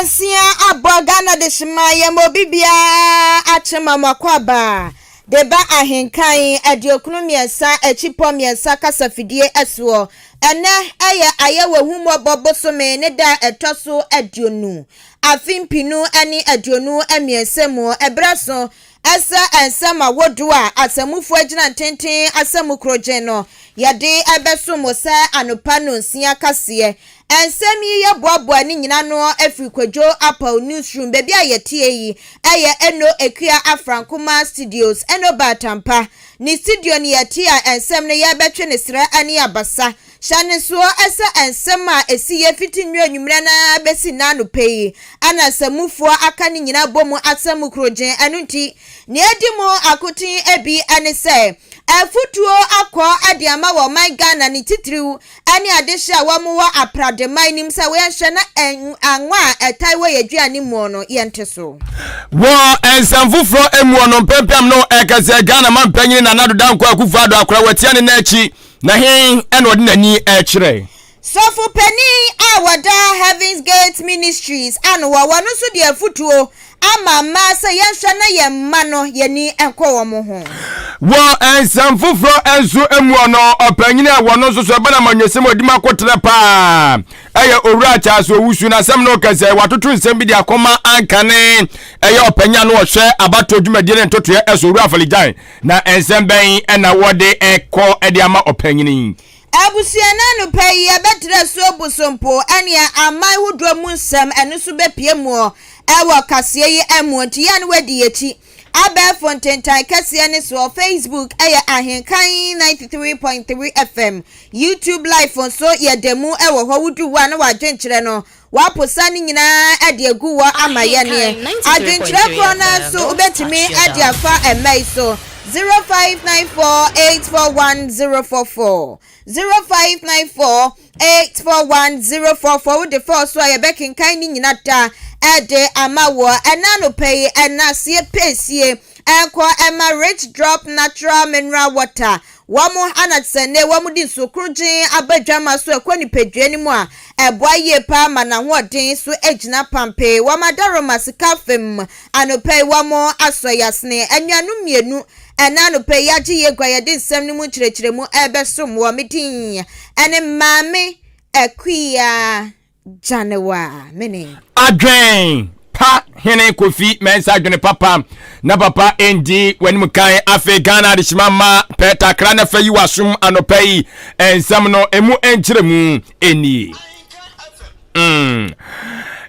Nonsia abɔ Ghana dehyema yɛma obi biara akye ma mo akwaaba de ba ahenkan 93 akyipɔ mmiɛnsa kasafidie soɔ. Ɛnɛ ɛyɛ Ayɛwahummɔbɔ bosome ne da a ɛtɔ so 20 afe 2023 mu. Ɛberɛ so Ɛsɛ nsɛm awodoɔ a atemmufoɔ agyina ntenten asɛm korogyen no yɛde bɛsom mo sɛ anopa nonsia kaseɛ. Nsɛm yi yɛboaboa ne nyina ano afiri Kwadwo Apaw Newsroom, baabi a yɛteɛ yi yɛ Eno Akua Afrankoma Studios, Eno Baatampa ne studio ne yɛte a nsɛm no yɛrebɛtwe ne serɛ ne abasa. Hyɛ no nsoɔ sɛ nsɛm a ɛsiiɛ fiti nnora anwummerɛ no ara bɛsi nnɛ anɔpa yi na asammufoɔ aka ne nyinaa bɔ mu asɛm korogyen. Ɛno nti, nea ɛdi mu akoten bi ne sɛ, afotuo akɔ de ama wɔ ɔman Ghana ne titiriw ne adehye a wɔn wɔ aprademan no mu sɛ wɔnhwɛ na anwa a ɛtae wɔ yɛn aduane muo no yɛnte so. Wɔ nsɛm foforɔ muo no, mpɛmpɛm no ɛka sɛ Ghana manpanyin Nana Addo Dankwa Akufo-Addo akora watia ne nan akyi Na he na ɔde n'ani rekyerɛ? Sɔfo panin a wɔda Heaven's Gate Ministries ano wɔ hɔ no nso de afutuo ama mmaa sɛ yɛnhwɛ na yɛn mma no yɛn ani nkɔ wɔn ho. Wɔ nsɛm foforɔ nso mu no, ɔpanyin a wɔno nso so ɛba no amanyɔsɛm a ɔdi mu akoterɛ paa ɛyɛ Owura Charles Owusu. N'asɛm no kɛsɛ watoto nsɛm bi de akɔma ankane ɛyɛ ɔpanyin a no ɔhwɛ abatoɔ dwumadie ne ntotoeɛ ɛso Owura Afɔligyan. Na nsɛm bɛn na wɔde rekɔ de ama ɔpanyin yi? Abusua no anɔpa yi yɛbɛtrɛ asuo Bosompo ɛne aman hodoɔ mu nsɛm ɛno nso bɛpue muɔ ɛwɔ kaseɛ yi ɛmuɔ nti yɛ a na wadi yɛkyi abɛɛfo ntentan kɛseɛ ne soɔ Facebook ɛyɛ Ahenkan 93.3 FM YouTube live nso yɛda mu ɛwɔ hɔ wodu hɔ a na wadwenkyerɛ no Wɔaposa ne nyinaa de agu hɔ ama yɛn. Adwenkyerɛ korɔ no ara nso wobɛtumi de afa mma yi so, 0594841044, 0594841044. Wode fɔɔ so a yɛbɛkenkan ne nyina da de ama woɔ. Ɛna anɔpa yi, ɛna aseɛ pɛsie ɛnkɔ ɛma Rich Drop Natural Mineral Water. Wɔn ana te sɛ nnɛ wɔde nsuo korogyenn aba adwammaa so ɛkɔ nipadua no mu a, ɛboa yie paa ma n'ahoɔden so gyina pampee. Wɔn adaworoma sika fam anɔpa yi wɔn asɔ yasene. Anuanom mmienu ɛna anɔpa yi yɛagye yɛn gua yɛde nsɛm no mu nkyerɛkyerɛmu ɛrebɛsom wɔ. Me din ɛne Maame Akua. Janewa mene. Adwen pa hene Kofi Mensah adwene papa na papa ndi w'anim kan afei Ghana adehyema mma pɛ takra na fa yi w'asom anɔpa yi nsɛm no emu nkyerɛmu nie. Mm.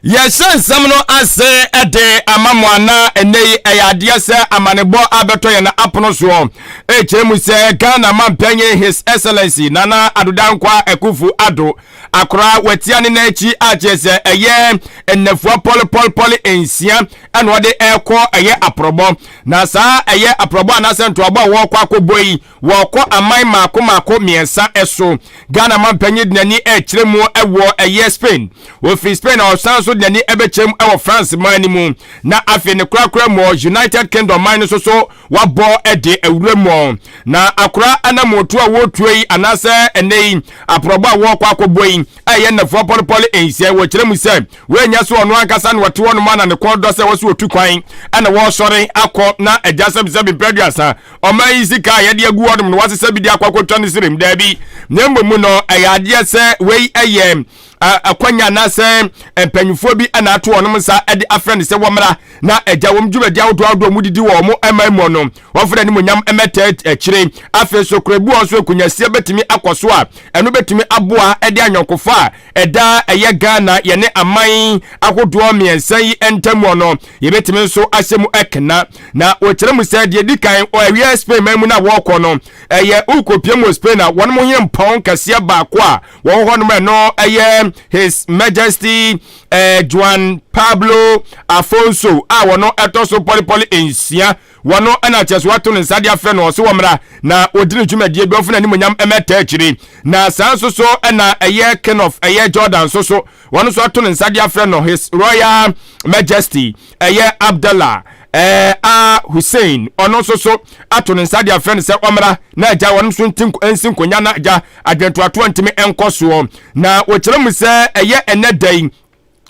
Yɛhyɛ nsɛm no ase de ama mo ana ɛnɛ yi ɛyɛ adeɛ sɛ amanebɔ abɛtɔ yɛn apono soɔ ɛkyerɛ mu sɛ Ghana mampanyin His Excellency Nana Addo Dankwa Akufo Addo Akora watia ne nan akyi a kyerɛ sɛ ɛyɛ nnafua pɔlepɔlepɔle nsia ɛna ɔde ɛrekɔ ɛyɛ aprɔbɔ. Na saa ɛyɛ aprɔbɔ anaasɛ ntoabɔ a wɔrekɔ akɔbɔ yi, wɔrekɔ aman mmaako mmaako mmiɛnsa so. Ghana mampanyin de n'ani ɛrekyerɛ mu ɛwɔ ɛyɛ Spain. Ofiri Spain a ɔsan nso de n'ani ɛbɛkyerɛ mu ɛwɔ France man no mu. Na afei ne korakora mu United Kingdom man no nso so wabɔ de awura mu. Na akora anammɔntuo a wɔretuo yi anaasɛ ɛnɛ yi aprɔbɔ a wɔrekɔ akɔbɔ yi a ɛyɛ nnafua pɔlepɔle nsia yi, wɔkyerɛ mu sɛ wɔanya so ɔno ankasa na ɔte hɔnom a na ne kɔn dɔ sɛ wɔso ɔtu kwan ɛna wɔresɔre akɔ na agya sɛbisɛbi mprɛ aduasa ɔman yi sika a yɛde agu hɔnom no wasesa bi de akɔ akɔtwa ne serem daabi na mmom no ɛyɛ adeɛ sɛ wei ɛyɛ akwanya anaasɛ mpanyinfoɔ bi na ato wɔn nsa de afrɛ no sɛ wɔmmra na agya wɔn dwumadi ahodoɔ ahodoɔ wɔn didi wɔ wɔn man mu no wɔmfa n'animuonyam mmɛtɛ akyire. Afei nso korabu wɔn so akunyasie bɛtumi akɔ so a ɛno bɛtumi aboa de ayɔnkofa a ɛda ɛyɛ Ghana yɛne aman ahodoɔ mmiɛnsa yi ntam no yɛbɛtumi nso ahyɛ mu ɛkena. Na wɔkyerɛ mu sɛ deɛ di kan ɛwiɛ Spain man mu no a wɔrekɔ no ɛyɛ wokɔpie mu wɔ Spain a wɔn mo hempɔn kɛseɛ baako a wɔwɔ hɔnom ɛno ɛyɛ His Majesty eh, Juan Pablo Afonso a wɔno ɛtɔ so pɔlepɔle nsia wɔno ɛna kyerɛ so wato ne nsa de afrɛ no ɔso wɔmmra na ɔdi ne dwumadie bi ɔfo n'animonyam ɛmɛta akyiri na saa nso so ɛna ɛyɛ King of ɛyɛ Jordan nso so wɔno nso ato ne nsa de afrɛ no His Royal Majesty ɛyɛ Abdallah ɛɛ a Hussein ɔno nso so ato ne nsa de afrɛ no sɛ ɔmmra na agya wɔn nso nti nsi nkonya na agya adwentoatoa ntumi nkɔ soɔ na wɔkyerɛ mu sɛ ɛyɛ ɛnɛ da yi.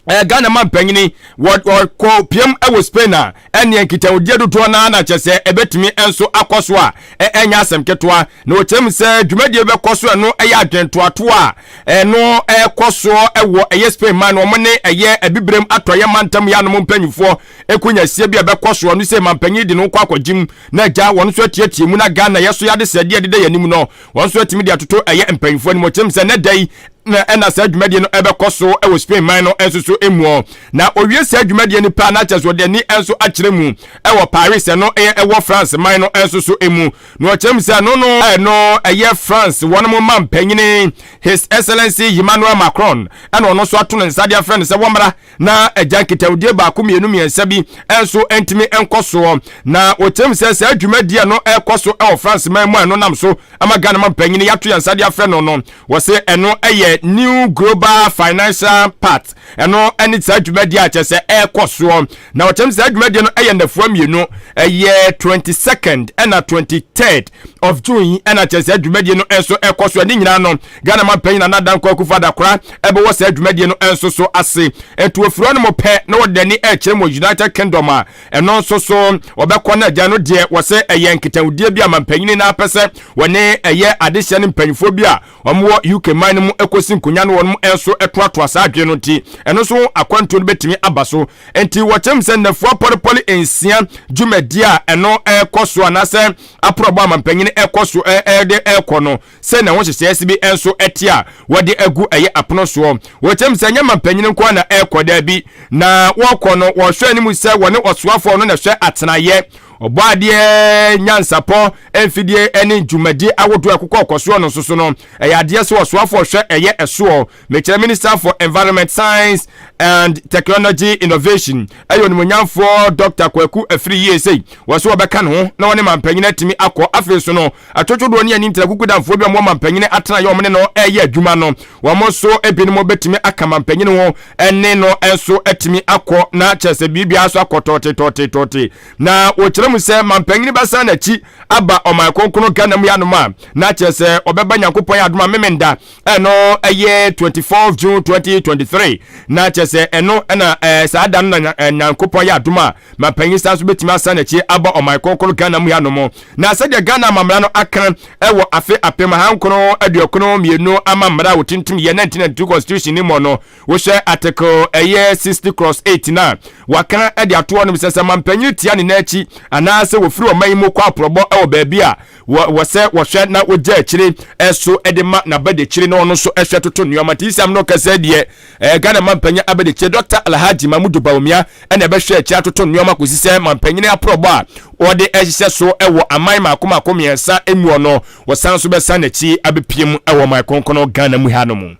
Ghana ma mpanyini wɔkɔ piem wɔ Spain a, ɛneɛ nkitahodie dodoɔ naa na kyɛ sɛ ɛbɛtumi nso akɔ so a ɛnyɛ asɛm ketewa. Na wɔkyerɛ mu sɛ dwumadie bɛkɔ so, ɛno ɛyɛ adwentoatoa a ɛno ɛkɔ soɔ ɛwɔ ɛyɛ Spain man no, wɔn ne ɛyɛ Abibirem Atɔyɛ mantam yɛ anom mpanyinfoɔ ɛkɔnya bi a ɛbɛkɔ soɔ no sɛ mampanyin de no kɔ akɔgyim na agya wɔn nso atiatia mu, na Ghana yɛ so yɛade sɛdeɛ deda yɛn anim no, wɔn nso atumi de atoto ɛyɛ mpanyinfoɔ anim. Wɔkyerɛ mu sɛ ne da yi na ɛna saa dwumadie no ɛbɛkɔ so ɛwɔ Spain man no nso so mu. Na owie saa dwumadie no paa na kyerɛ so ɔde ani nso akyerɛ mu ɛwɔ Paris, ɛno ɛyɛ ɛwɔ France man no nso so mu. Na ɔkyerɛ mu sɛ no ɛno ɛyɛ France wɔn mo ma mpanyini, His Excellency Emmanuel Macron, ɛna ɔno nso ato ne nsa de afrɛ no sɛ wɔmmra na agya nkitahodie baako, mmienu, mmiɛnsa bi nso ntumi nkɔ soɔ. Na wɔkyerɛ mu sɛ saa dwumadie no ɛkɔ so ɛwɔ France man mu a ɛno nam so ama Ghana ma mpanyini yɛato yɛn nsa de afrɛ no, wɔsɛ ɛno ɛyɛ New Global Financial Pact. Ɛno ɛne saa dwumadie a kyerɛ sɛ ɛrekɔ soɔ. Na wɔkyerɛ mu saa dwumadie no ɛyɛ nnafua 2, ɛyɛ 22nd ɛna 23rd of June yi ɛna kyerɛ sɛ dwumadie no nso ɛkɔ so. Ɛne nyinaa no, Ghana ma mpanyin Nana Dankwa Akufo Adakora ɛbɛwɔ saa dwumadie no nso so ase. Nti ofiri hɔ no mo pɛ na wɔde n'ani ɛrekyerɛ mu United Kingdom a ɛno nso so wɔbɛkɔ no agya no deɛ, wɔsɛ ɛyɛ nkitahodie bi a mampanyini no apɛ sɛ wɔne ɛyɛ adehyɛ no mpanyinfoɔ bi a wɔwɔ UK man no mu ɛkɔsi nkonnwa no, wɔn nso ɛtoatoa saa adwene no, nti ɛno nso akwantuo no bɛtumi aba so. Nti wɔkyɛm sɛ nnafua pɔlepɔle 6 dwumadie a ɛno ɛrekɔ so anaasɛ aporɔbɔ a mampanyini ɛkɔ so ɛde ɛrekɔ no, sɛ na ho nhyehyɛeɛ si bi nso ɛte a wɔde agu ɛyɛ apono soɔ. Wɔkyɛm sɛ nyɛ mampanyini nko na ɛrekɔ, daabi, na wɔrekɔ no wɔhwɛ anim sɛ wɔne ɔsoafoɔ no na ɛhwɛ atenaeɛ, ɔbɔ adeɛ, nyansapɔ mfidie ne dwumadie ahodoɔ ɛkokɔ ɔkɔ soɔ no nso so no, ɛyɛ adeɛ sɛ ɔsoafoɔ hwɛ ɛyɛ ɛsoɔ, mekyerɛ Minister for Environment, Science and Technology Innovation, ɛyɛ onimonyamfoɔ Dr Kwaku Afiri yie sei wɔ so wɔbɛka ne ho na wɔne mampanyini atumi akɔ. Afei so no, atwotwodoɔ ne ani ntena kukudamfoɔ bi a wɔn mampanyini atena yɛ wɔn ne no ɛyɛ adwuma no, wɔn nso ebinom bɛtumi aka mampanyini ho ɛne no nso atumi akɔ, na kyerɛ sɛ biribiara nso akɔ tɔɔte tɔɔte tɔɔte. Na wɔkyerɛ mu sɛ mampanyini bɛsan n'akyi aba ɔman kronkron Ghana mu yanom a, na kyerɛ sɛ ɔbɛba Nyankopɔn yɛ adom a Memenda, ɛno ɛyɛ 24 June 2023, na kyerɛ sɛ ɛno ɛna saa da no na Nyankopɔn yɛ adom a mampanyin san so bɛtumi asan n'akyi aba ɔman kronkron Ghana mu yanom. Na sɛdeɛ Ghana amammerɛ no aka ɛwɔ afe 1992 amammerɛ a wɔtintim yɛ 1992 constitution ne mu no, wohyɛ article ɛyɛ 60 cross 8 na waka ɛde atoɔ nom sɛ sɛ mampanyin tia ne n'akyi anaasɛ wɔfiri ɔman yi mu kɔ aporɔbɔ ɛwɔ baabi a wɔ sɛ wɔhwɛ na wɔgya akyire ɛso ɛde ma n'abɛdekyire na ɔno nso ɛhwɛ toto nneɛma. Nti isam no kɛsɛ deɛ Ghana mampanyin abɛdekyire Dr Alhaji Mamudu Bawumia ɛna ɛbɛhwɛ akyire atoto nneɛma kɔsi sɛ mampanyin aporɔbɔ a wɔde ɛhyehyɛ so ɛwɔ aman mako mako 3 emu no, wɔsan so bɛsan n'akyi abɛpie mu ɛwɔ ɔman kronkron Ghana mu ha no mu.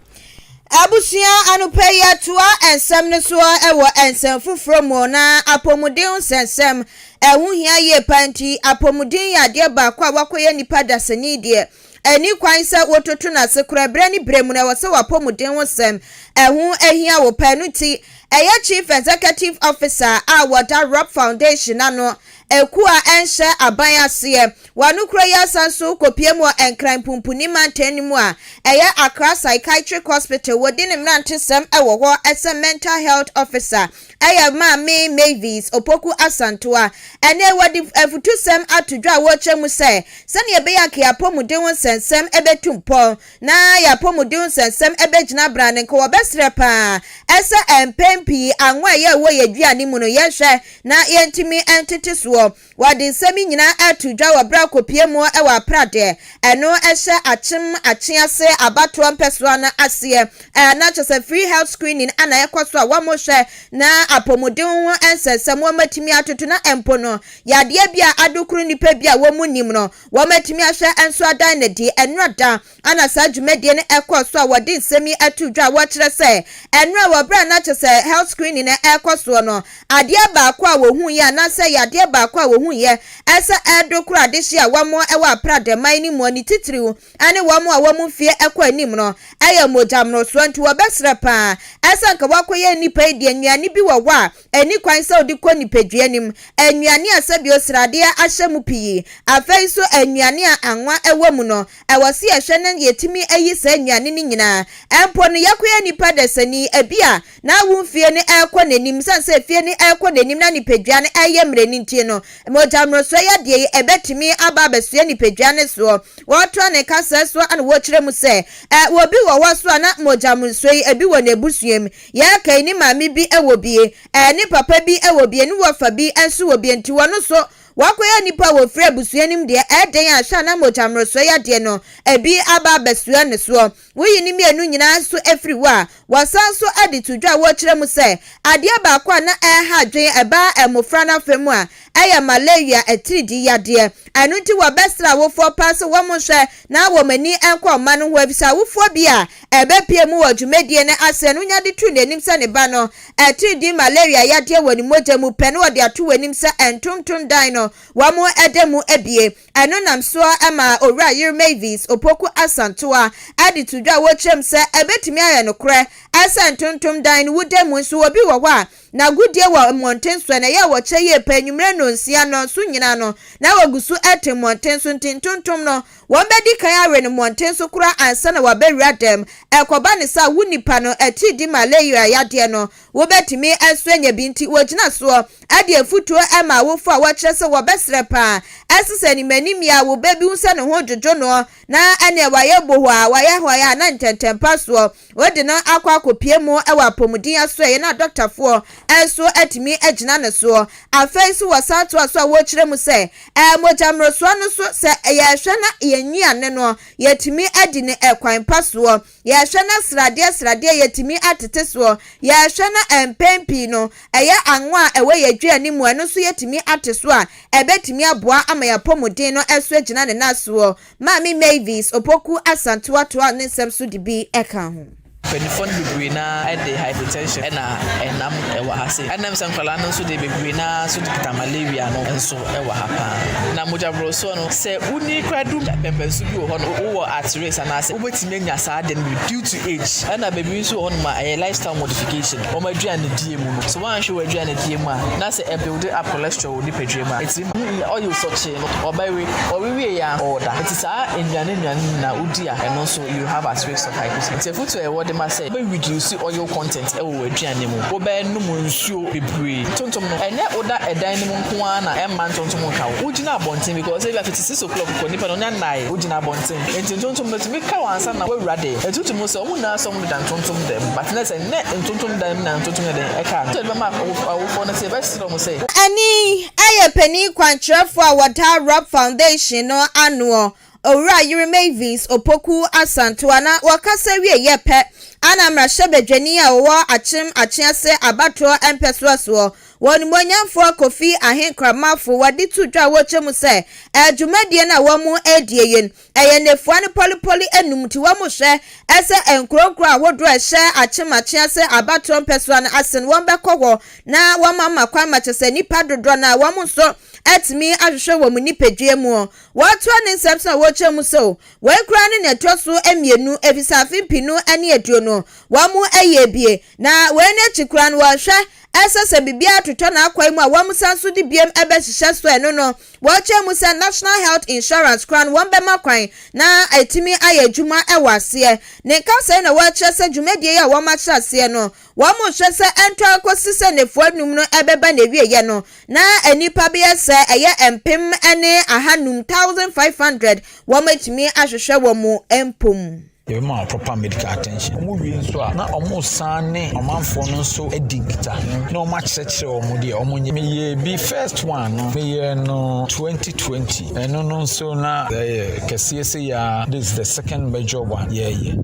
Abusua, anɔpa yi atoa nsɛm no so wɔ nsɛm foforɔ mu. Na apɔmuden nsɛnsɛm ɛho hia yie pa, nti apɔmuden yɛ adeɛ baako a wakɔyɛ nipa dasani deɛ ɛni kwan sɛ wototo n'ase korɔ. Berɛ ne berɛ mu no, ɛwɔ sɛ wapɔmuden ho sɛm ɛho ahia wo pɛ no. Nti ɛyɛ Chief Executive Officer a wɔda Rob Foundation ano, ekuo a ɛnhyɛ aban aseɛ, wɔn kuro yi asan so kɔpie mu wɔ Nkran pumpuni mantam no mu a ɛyɛ Accra Psychiatric Hospital, wɔdi ne mmerantesɛm ɛwɔ hɔ ɛsɛ mental health officer, ɛyɛ Maame Mavis Opoku Asantoa. Ɛnɛ wɔde afutusɛm ato dwa a wɔrekyerɛ mu sɛ sɛnea ɛbɛyɛ a apɔmuden ho nsɛnsɛm ɛbɛtu mpɔn na yɛapɔmuden nsɛnsɛm ɛbɛgyina brane, nka wɔbɛsrɛ paa ɛsɛ mpɛn pii anwa a ɛyɛ ɛwɔ yɛ aduane mu no, yɛhwɛ na yɛntumi ntete soɔ. Wɔde nsɛm yi nyinaa ato dwa wɔ berɛ akɔpie mu wɔ Apradeɛ, ɛno ɛhyɛ Akyem Akyease abatoɔ mpɛsoa no aseɛ, ɛna kyerɛ sɛ free health screening ana ɛkɔ so a wɔn na apɔmuden ho nsɛnsɛm wɔn atumi atoto, na mpo no yadeɛ bi a adokoro nipa bi a wɔn mu nim no, wɔn atumi ahwɛ nso adan ne di. Ɛnora da ana saa dwumadie no ɛkɔ so a wɔde nsɛm yi ato dwa a wɔkyerɛ sɛ ɛnora wɔ berɛ a na kyerɛ sɛ health screening no ɛkɔ soɔ no, adeɛ baako a wɔhu yɛ anaasɛ yadeɛ baako a wɔhu yɛ ɛsɛ ɛdokoro adehye a wɔn ɛwɔ Apradaman no mu ne titiriw ɛne wɔn a wɔn mfie ɛkɔ anim no ɛyɛ mogya mmorosoɔ. Nti wɔbɛsrɛ paa ɛsɛ nka wɔakɔyɛ nnipa yi deɛ nnuane bi wɔ wɔ hɔ a ɛnni kwan sɛ wode kɔ nipadua no mu, nnuane a sɛbio sradeɛ ahyɛ mu pii, afei nso nnuane a anwa wɔ mu no, ɛwɔ sɛ yɛhwɛ na yɛtumi ayi saa nnuane no nyinaa. Mpo no, yɛakɔyɛ nnipa dasani, ebia na wo mfeɛ no rekɔ n'anim, ɛsiane sɛ mfeɛ no rekɔ n'anim na nipadua no reyɛ mmerɛ no nti no, mogya mmorosoɔ yadeɛ yi ɛbɛtumi aba abɛsoɛ nipadua no soɔ. Wɔtoa ne kasa soɔ na wɔkyerɛ mu sɛ, ɛ, obi wɔ hɔ so a na mogya mmorosoɔ yi ebi wɔ n'abusua mu. Yɛreka yi, ne maame bi wɔ bie, ɛ, ne papa bi wɔ bie, ne wɔfa bi nso wɔ bie, nti wɔn nso wɔakɔyɛ nnipa a wɔfiri abusua no mu deɛ, ɛyɛ den a hwɛ a na mogya mmorosoɔ yadeɛ no ebi aba abɛsoɛ ne soɔ. Woyi ne mmienu nyinaa nso firi hɔ a, wɔsan nso de to dwa a wɔkyerɛ mu sɛ adeɛ baako a na ɛreha adwene ɛbaa mmofra no afa mu a ɛyɛ malaria atiridii yadeɛ. Ɛno nti wɔbɛsrɛ awofoɔ paa sɛ wɔnhwɛ na wɔn ani nkɔ mma no ho efisɛ awofoɔ bi a ɛbɛpue mu wɔ dwumadie no ase no nya de to n'anim sɛ ne ba no atiridii malaria yadeɛ wɔ ne mogya mu pɛ na wɔde ato w'anim sɛ ntontom dan no wɔn da mu abue. Ɛno nam soɔ ma Owura Yere Mavis Opoku Asantewaa de to dwa a wɔkyerɛ mu sɛ ɛbɛtumi ayɛ nokorɛ sɛ ntontom dan no woda mu nso obi wɔ hɔ a n'agodie wɔ mmɔnten so na ɛyɛ a wɔkyɛ yie paa anwummerɛ nnɔnsia nnɔnso nyinaa no na wɔgu so te mmɔnten so nti ntontom no wɔbɛdi kan awe no mmɔnten so koraa ansa na wɔabɛwura dɛm. Ɛkɔba ne saa a wo nipa no atiridii malaria yadeɛ no wobɛtumi nso anya bi nti wɔgyina soɔ de afutuo ma awofo a wɔkyerɛ sɛ wɔbɛsrɛ paa ɛsɛ sɛ animanimyɛ a wo ba bi hu sɛ ne ho dwodwo noɔ na ɛneɛ wayɛ bohɔ a wayɛ hɔɛ a na ntɛntɛmpa soɔ wode no akɔ akɔpie mu wɔ apɔmuden asoɛeɛ na dɔktafoɔ nso atumi agyina ne soɔ. Afei nso wɔsan toa so a wɔkyerɛ mu sɛ mogya mmorosoɔ no so sɛ yɛhwɛ na yɛn nnuane no yɛtumi adi no ɛkwan pa soɔ. Yɛhwɛ na sradeɛ sradeɛ yɛtumi atete soɔ. Yɛhwɛ na mpɛn pii no ɛyɛ anwa a ɛwɔ yɛn aduane mu ɛno nso yɛtumi ate so a ɛbɛtumi aboa ama yɛn apɔmuden no so agyina ne nan soɔ. Maame Mavis Opoku Asantewa toaa ne nsɛm so de bi ka ho. Mpanimfoɔ no bebree naa de hypertension na ɛnam wɔ ha sei. Ɛnam sɛ nkwadaa no nso de bebree naa nso kita malaria no nso wɔ ha paa. Na mogya borosoɔ no, sɛ wonni koraa du pɛmpɛnso bi wɔ hɔ no, wowɔ at risk anaasɛ wobɛtumi anya saa adeɛ no bi due to age. Ɛna bebree nso wɔ hɔnom a ɛyɛ lifestyle modification, wɔn aduane die mu no. Sɛ woanhwɛ w'aduane die mu a, na sɛ ɛbuild up cholesterol wɔ nipadua mu a, ɛtumi ma oil sɔkyee no ɔbɛwe, ɔwe wie a ɔɔda. Nti saa nnuane nnuane nyinaa wodi a, ɛno nso you have at risk of hypertension. Nti afutuo a ɛwɔ de ma sɛ wobɛ reduce oil content ɛwɔ w'aduane mu, wobɛnom nsuo bebree. Ntontom no, ɛnyɛ woda ɛdan no mu nko ara na ɛmma ntontom nka wo. Wogyina abɔnten because ebi afiti 6 o'clock kɔ nipa no ɔnya nnae, wogyina abɔnten. Nti ntontom no tumi ka wo ansa na woawura dɛm. Ɛtutu mu sɛ ɔmo nyinaa sɛ ɔmo deda ntontom dɛm, but ne sɛ nnɛ ntontom dan mu na ntontom yɛ den ɛka no. Nti ɛde bɛma awofoɔ no sɛ yɛbɛsrɛ ɔmo sɛ Ɛne ɛyɛ panin kwankyerɛfoɔ a wɔda Rob Foundation no anoɔ, Owura Yere Mavis Opoku Asantewa, na wɔkasa wie yɛ pɛ ana mmarahyɛbadwani a wɔwɔ Akyem Akyease abatoɔ mpɛsoa soɔ wɔn nimonyamfoɔ Kofi Ahenkramafo wɔde to dwa a wɔkyɛ mu sɛ dwumadie no a wɔn mu redie yi no ɛyɛ nnafua no pɔlepɔle enum, nti wɔn hwɛ ɛsɛ nkuronkuro ahodoɔ a ɛhyɛ Akyem Akyease abatoɔ mpɛsoa no ase no wɔn bɛkɔ hɔ na wɔn ama kwan ma kyɛ sɛ nnipa dodoɔ no a wɔn nso atumi ahwehwɛ wɔn nipadua mu. Wɔtoa ne nsɛm so a wɔkyerɛ mu sɛ wɔn kura ne nea ɛtɔ so mmienu efisɛ afe 2020 wɔn mu ɛyɛ ebie na wɔn n'akyi kura no wɔhwɛ ɛsɛ sɛ biribiara totɔ n'akwan mu a wɔn san so de biem ɛbɛhyehyɛ so. Ɛno no wɔkyerɛ mu sɛ National Health Insurance kora no wɔn bɛma kwan na ɛtumi ayɛ adwuma ɛwɔ aseɛ. Ne nkasa na wɔkyerɛ sɛ dwumadie yi a wɔn ahyɛ aseɛ no wɔn hwɛ sɛ ɛntɔ akɔsi sɛ nnafua 5 no ɛbɛba n'awieɛ no na nnipa bɛyɛ sɛ ɛyɛ 1500, 1500, wɔn atumi ahwehwɛ wɔn mu mpom. Yɛbɛma wɔn proper medical attention. Wɔn wie nso a na wɔn san ne ɔmanfoɔ no nso adi nkitaho na wɔn akyerɛkyerɛ wɔn deɛ wɔn nyɛ. Meyɛ bi, first one no meyɛ no 2020, ɛno no nso na ɛyɛ kɛseɛ sɛ yɛ. This is the second major one yɛyɛ.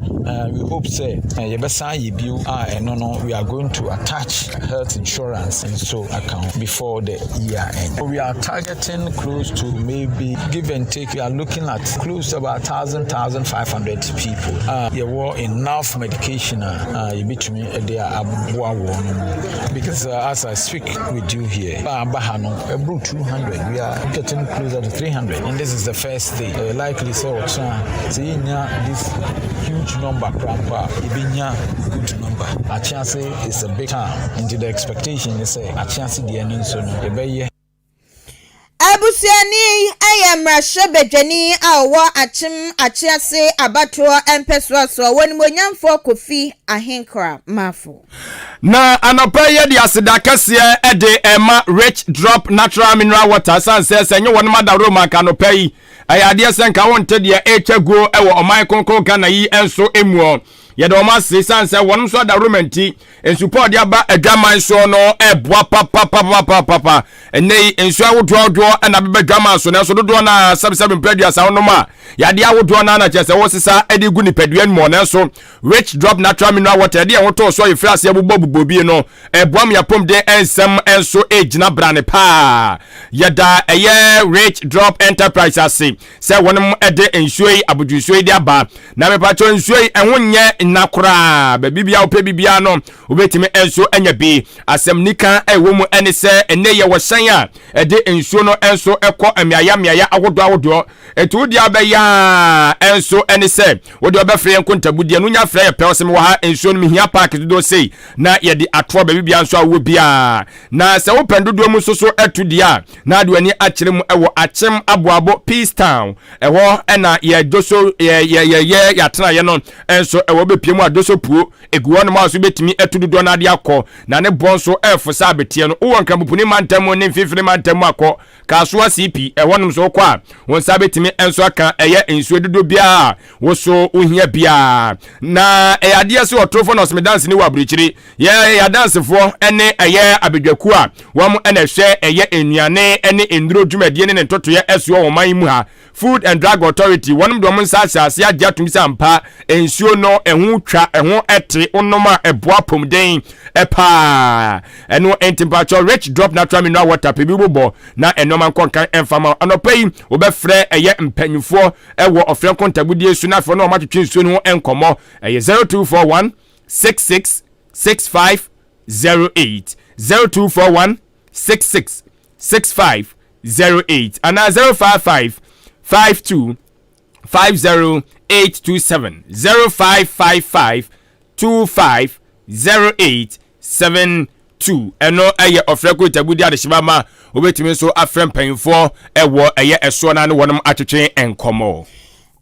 We hope sɛ yɛbɛsan ayɛ bio a ɛno no we are going to attach health insurance nso aka ho before the year end. We are targeting close to maybe, give and take, we are looking at close to about 1000, 1500 people. people a yɛwɔ enough medication a yɛbɛtumi de aboa wɔn because as I speak with you here, a aba ha no ɛboro 200. We are getting closer to 300 and this is the first day. Likely sɛ ɔkyena sɛ yɛnya this huge number koraa mpo a, yɛbɛnya good number. Achiase is a big town, nti the expectation is sɛ Achiase deɛ no nso no yɛbɛyɛ. Abusuani yɛ mmarahyɛbadwani a ɔwɔ Akyem Akyease abatoɔ mpɛsoasoɔ wɔ Nimonyamfoɔ Kofi Ahenkra Mafo. Na anɔpa yi yɛde aseda kɛseɛ de ɛma Rich Drop Natural Mineral Water sane sɛ sɛ nyɛ wɔnom adaworo ma nka anɔpa yi ɛyɛ adeɛ sɛ nka wonte deɛ ɛretwa guo wɔ ɔman kronkron Ghana yi nso muɔ. Yɛde wɔn ase sane sɛ wɔnom nso adaworo ma nti nsupa a ɔde aba adwaman soɔ no ɛboa papapapapapa. Ɛnnɛ yi nsuo ahodoɔ ahodoɔ na abɛba adwaman so, nanso dodoɔ no ara sɛbesɛbe mpɛ 30 wonom a yadeɛ ahodoɔ no ara na kyerɛ sɛ wosesa de gu nipadua no mu. Nanso Rich Drop Natural Mineral Water ɛde yɛn ho too so a yɛfiri aseɛ bobɔ bobɔ bi no ɛboa ma yɛapɔmuden nsɛm nso ɛgyina brane paa. Yɛda ɛyɛ Rich Drop Enterprise ase sɛ wɔnom de nsuo yi, abodwo nsuo yi de aba. Na mepakyɛ nsuo yi ɛho nyɛ nna koraa, baabi biara wopɛ bibiara no wobɛtumi nso anya bi. Asɛm nika a ɛwɔ mu ɛne sɛ ɛnɛ yɛwɔ hyɛn a ɛde nsuo no nso ɛkɔ mmeaeɛ mmeaeɛ ahodoɔ ahodoɔ. Enti wo deɛ abɛyɛ a nso ɛne sɛ wode ɔbɛfrɛ yɛn nkontabudeɛ no, wonya frɛ yɛ pɛ ɔsɛ mewɔ ha, nsuo no mehia paaki dodoɔ sei na yɛde atoa baabi biara nso a wowɔ biara. Na sɛ wopɛ dodoɔ mu nso so atu deɛ a, na ade w'ani akyerɛ mu wɔ Akyem Aboabo Peace Town. Ɛhɔ na yɛ dwoso yɛ yɛ yɛ yɛ yɛatenaeɛ no nso ɛwɔ bɛpie mu a dwoso puo egu hɔ nom a so bɛtumi atu dodoɔ no ade akɔ na ne boɔ nso ɛfo sɛ abeteɛ no. Wowɔ Nkrampopuni mantam mu ne Mfimfini mantam mu akɔ Kasoa CP ɛhɔ nom so wokɔ a wo nsa bɛtumi nso aka ɛyɛ nsuo dodoɔ biara a wo so wohia biara. Na ɛyɛ adeɛ sɛ ɔtorofo na ɔsmedanseni wɔ aburokyiri. Yɛ yɛ adansefoɔ ne ɛyɛ abadwakuo a wɔn na ɛhwɛ ɛyɛ nnuane ne nnuro dwumadie ne ne ntotoeɛ ɛsoɔ wɔ ɔman yi mu ha. Food and Drug Authority, wɔnom de wɔn nsa ahyɛ aseɛ agye atom sɛ ampa nsuo no ɛho twa, ɛho ɛte, wonom a ɛboa apɔmuden paa. Ɛno nti mpakyɛw Rich Drop Natural Mineral Water pɛ bi bobɔ na nnoɔma nkɔ nkan ɛmfa ma wo. Anɔpa yi wobɛfrɛ ɛyɛ mpanyinfoɔ ɛwɔ ɔfrɛ nkontabudie so na afei wɔne wɔn atwetwe nsuo no ho nkɔmmɔ. Ɛyɛ 0241 66 65 08, 0241 66 65 08 anaa 055 52 50 827, 0555 25 08 72. Ɛno ɛyɛ ɔfrɛ kontagudi adehyema ma wobɛtumi nso afrɛ mpanyinfoɔ ɛwɔ ɛyɛ ɛsoɔ no ne wɔnom atwetwe nkɔmmɔ.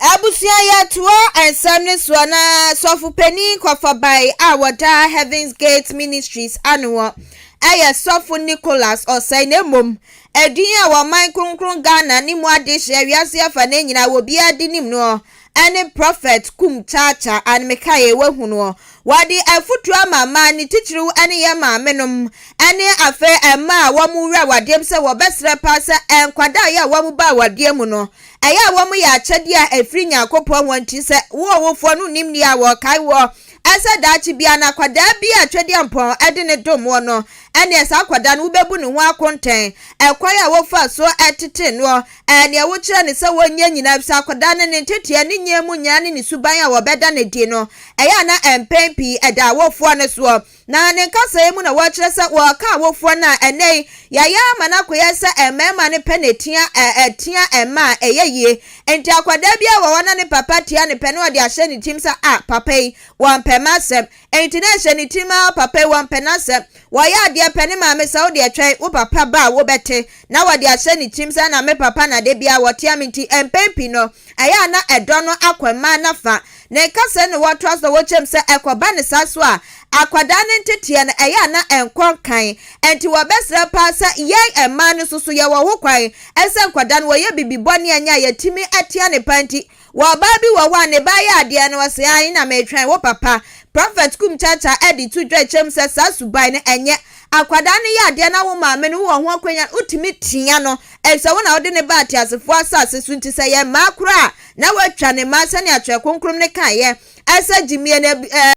Abusua yɛtoa nsɛm no soɔ na sɔfo panin kɔfabae a wɔda Heaven's Gate Ministries ano ɛyɛ Sɔfo Nicholas Osei, na mmom edin a wɔman kronkron Ghana ne mu adehyeɛ wiase afa ne nyinaa obiara de nim noɔ ɛne Prophet Kum Chacha Anemekae wahu noɔ. Wɔde afutuo ama mmaa ne titiriw ne yɛn maamenom ne afei mmaa a wɔn wura awadeɛ mu sɛ wɔbɛsrɛ paa sɛ nkwadaa yɛ a wɔn ba awadeɛ mu no ɛyɛ a wɔn yɛ akyɛdeɛ a ɛfiri Nyankopɔn hɔ nti sɛ wo ɔwofoɔ no nnim nea wɔkae woɔ ɛsɛ daakye biara na akwadaa bi a Twedeampɔn ɛde ne dom woɔ no ɛneɛ saa akwadaa no wobɛbu ne ho akontɛn ɛkwan a wofa so ɛtete noɔ ɛneɛ wokyerɛ ne sɛ wɔnyɛ nyinaa sɛ akwadaa no ne nteteɛ ne nyɛ mu nyinaa ne ne suban a wɔbɛda ne di no ɛyɛ a na mpɛn pii ɛda awofoɔ no soɔ. Na ne nkasɛɛ mu na wɔkyerɛ sɛ wɔreka awofoɔ no a ɛnnɛ yi yɛayɛ ama no akɔyɛ sɛ mmarima no pɛ na ɛtia ɛtia mmaa a ɛyɛ yie. Nti akwadaa biara wɔ hɔ na ne papa tia no pɛ na ɔde ahyɛ ne tirim sɛ ah papa yi wɔmpɛ m'asɛm. Nti na ɛhyɛ ne tirim ara papa yi wɔmpɛ n'asɛm. Wɔyɛ adeɛ pɛ ne maame sɛ wo deɛ twɛn wo papa ba a wobɛte na wɔde ahyɛ ne tirim sɛ na me papa na da biara wɔtea me nti mpɛn pii no ɛyɛ a na ɛdɔ no akɔ mmaa no afa. Ne nkasɛɛ no wɔtoa so na wɔkyerɛ mu sɛ ɛkɔba ne saa so a, akwadaa no nteteɛ no ɛyɛ a na ɛnkɔ nkan. Enti wɔbɛsrɛ paa sɛ yɛn mmaa no nso so yɛwɔ ho kwan sɛ nkwadaa no wɔyɛ biribi bɔne a ɛnyɛ a yɛtumi tea ne paa nti. Wɔ ɔbaa bi wɔ hɔ a ne ba yɛ adeɛ no ɔse ae na metwɛn wo papa. Prophet Kum Chacha de to dwa kyerɛ mu sɛ saa suban no ɛnyɛ. Akwadaa no yɛ adeɛ na wo maame no wowɔ ho akwanya wotumi tea no efisɛ wo na wode no baa ateasefoɔ asase so nti sɛ yɛ mmaa koraa a na watwa ne mmaa sɛnea Twerɛ Kronkron no kaeɛ ɛsɛ gyimie no.